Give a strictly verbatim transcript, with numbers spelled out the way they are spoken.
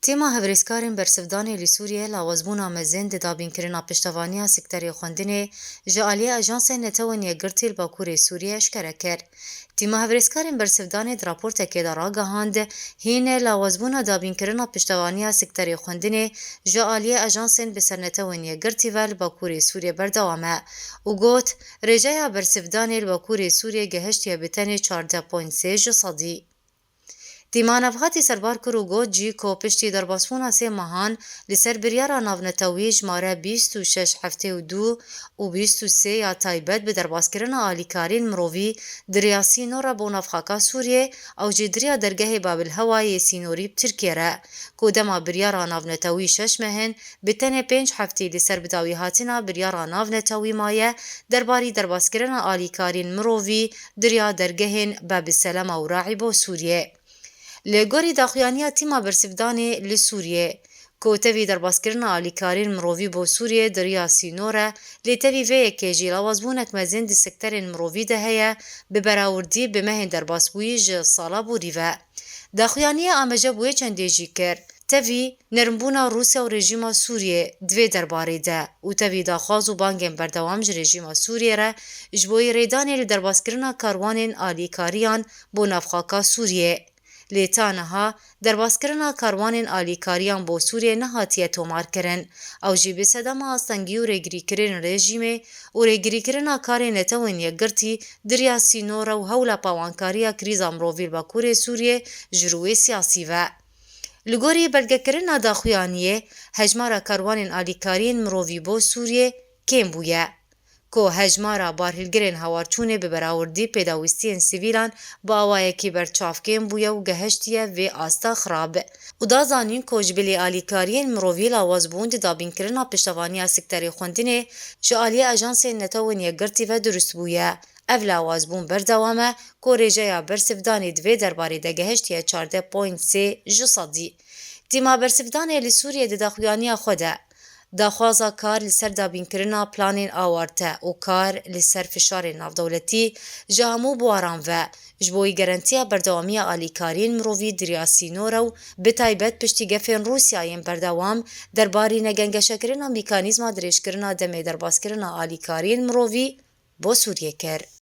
Tîma hevrêzkarên bersivdanê li Sûriyê lawazbûna mezin di dabînkirina piştevaniya sekterê xwendinê ji aliyê Ajansên Netewên Yekgirtî li Bakurê Sûriyê eşkere kir. Tîma hevrêzkarên bersivdanê di raportekê de ragihand, hîn lawazbûna dabînkirina piştevaniya sekterê xwendinê ji aliyê ajansên bi ser Netewên Yekgirtî ve li Bakurê Sûriyê berdewam e û got, rêjeya bersivdanê li Bakurê Sûriyê gehiştiye bi tenê çardeh point sê ji sedî. Tîma Navxatî serbar kir û got jî ku piştî derbasbûna sê mehan li ser biryara navnetewî jimare bîst û şeş heftê û du û bîst û sê ya taybet bi derbaskirina alîkariyên mirovî di riya sînor re bo navxaka Sûriyê, ew jî di riya dergehê Babilhewa yê sînorî bi Tirkiyê re, ku dema biryara navnetewî şeş meh in, bi tenê pênc heftî li ser bidawîhatina biryara navnetewî maye derbarî derbaskirina alîkariyên mirovî di riya dergehên Babiselema û Raî bo Sûriyê. Li gorî daxuyaniya tîma bersivdanê li Sûriyê, ku tevî derbaskirina alîkariyên mirovî bo Sûriyê di riya sînor e, lê tevî vê yekê jî lawazbûnek mezin di sekterên mirovî de heye, bi berawirdî bi mehên derbasbûyî ji sala borî ve. Daxuyaniyê amaje bi wê çendê jî kir, tevî nermbûna Rûsya û rejîma Sûriyê di vê derbarê de û tevî daxwaz û bangên berdewam ji rejîma Sûriyê re ji bo yê rêdanê li derbaskirina karwanên alîkariyan bo navxaka Sûriyê. Lê ta niha derbaskirina karwanên alîkariyan bo Sûriyê nehatiye tomarkirin. Ew jî bi sedema astengî û rêgirîkirin rejîmê û rêgirîkirina karê Netewên Yekgirtî di riya sînor re û hewla pawankariya krîza mirovî li Bakurê Sûriyê ji rûyê siyasî ve. Li gorî belgekirina daxuyaniyê, hejmara karwanên alîkariyên mirovî bo Sûriyê kêm bûye. Ku hejmara barhilgirên hawarçûnê bi berawirdî pêdawîstiyên sivîlan bi awayekî berçav kêm bûye û gehiştiye vê asta xirab. Û da zanîn ku ji bilî alîkariyên mirovî lawazbûn di dabînkirina piştevaniya sekterê xwendinê ji aliyê Ajansên Netewên Yekgirtî ve dirust bûye. Ev lawazbûn berdewam e ku rêjeya bersivdanê di vê derbarê de gehiştiye çardeh point sê ji sedî. Tîma bersivdanê li Sûriyê di daxuyaniya xwe de daxwaza kar li ser dabînkirina planên awarte û kar li ser fişarên navdewletî ji hemû buwaran ve ji bo garantiya berdewamiya alîkariyên mirovî di riya sînor re û bi taybet piştî gefên Rûsya yên berdewam derbarî negengeşekirina mîkanîzma dirêjkirina demê derbaskirina alîkariyên mirovî bo Sûriyê kir.